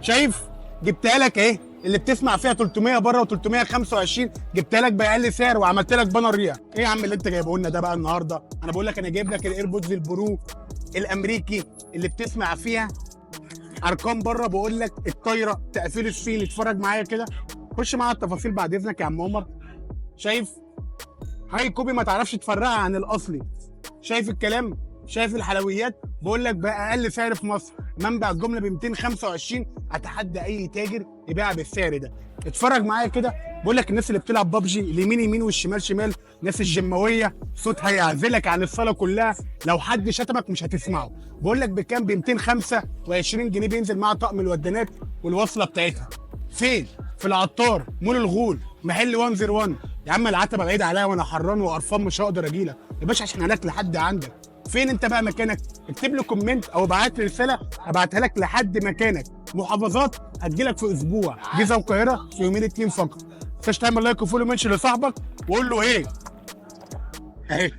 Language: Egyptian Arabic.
شايف؟ جبتها لك اهي، اللي بتسمع فيها 300 بره و325، جبتها لك باقل سعر وعملت لك banner ليها. ايه يا عم اللي انت جايبه لنا ده بقى النهارده؟ انا بقول لك انا جايب لك ال AirPods ال Pro الامريكي اللي بتسمع فيها ارقام بره. بقول لك الطايره، تقفيل الصين. اتفرج معايا كده، خش معايا التفاصيل بعد اذنك يا عم عمر. شايف؟ high copy ما تعرفش تفرقها عن الاصلي. شايف الكلام؟ شايف الحلويات؟ بقول لك باقل سعر في مصر، منبع الجملة ب 225. اتحدى اي تاجر يبيعها بالسعر ده. اتفرج معايا كده، بقول لك الناس اللي بتلعب بابجي، اليمين يمين والشمال شمال، الناس الجماويه، صوت هيعزلك عن الصاله كلها، لو حد شتمك مش هتسمعه. بقول لك بكام؟ ب 225 جنيه. بينزل مع طقم الودانات والوصله بتاعتها. فين؟ في العطار، مول الغول، محل 101. يا عم العتبة بعيد عليا وانا حران وقرفان مش هقدر اجيلك يا باشا، عشان هناك لحد عندك. فين انت بقى مكانك؟ اكتب لي comment او ابعت لي رسالة ابعتها لك لحد مكانك. محافظات هتجيلك في اسبوع، جيزه والقاهره في يومين اتنين فقط. ما تنساش تعمل like و follow، mention لصاحبك وقول له ايه اهي.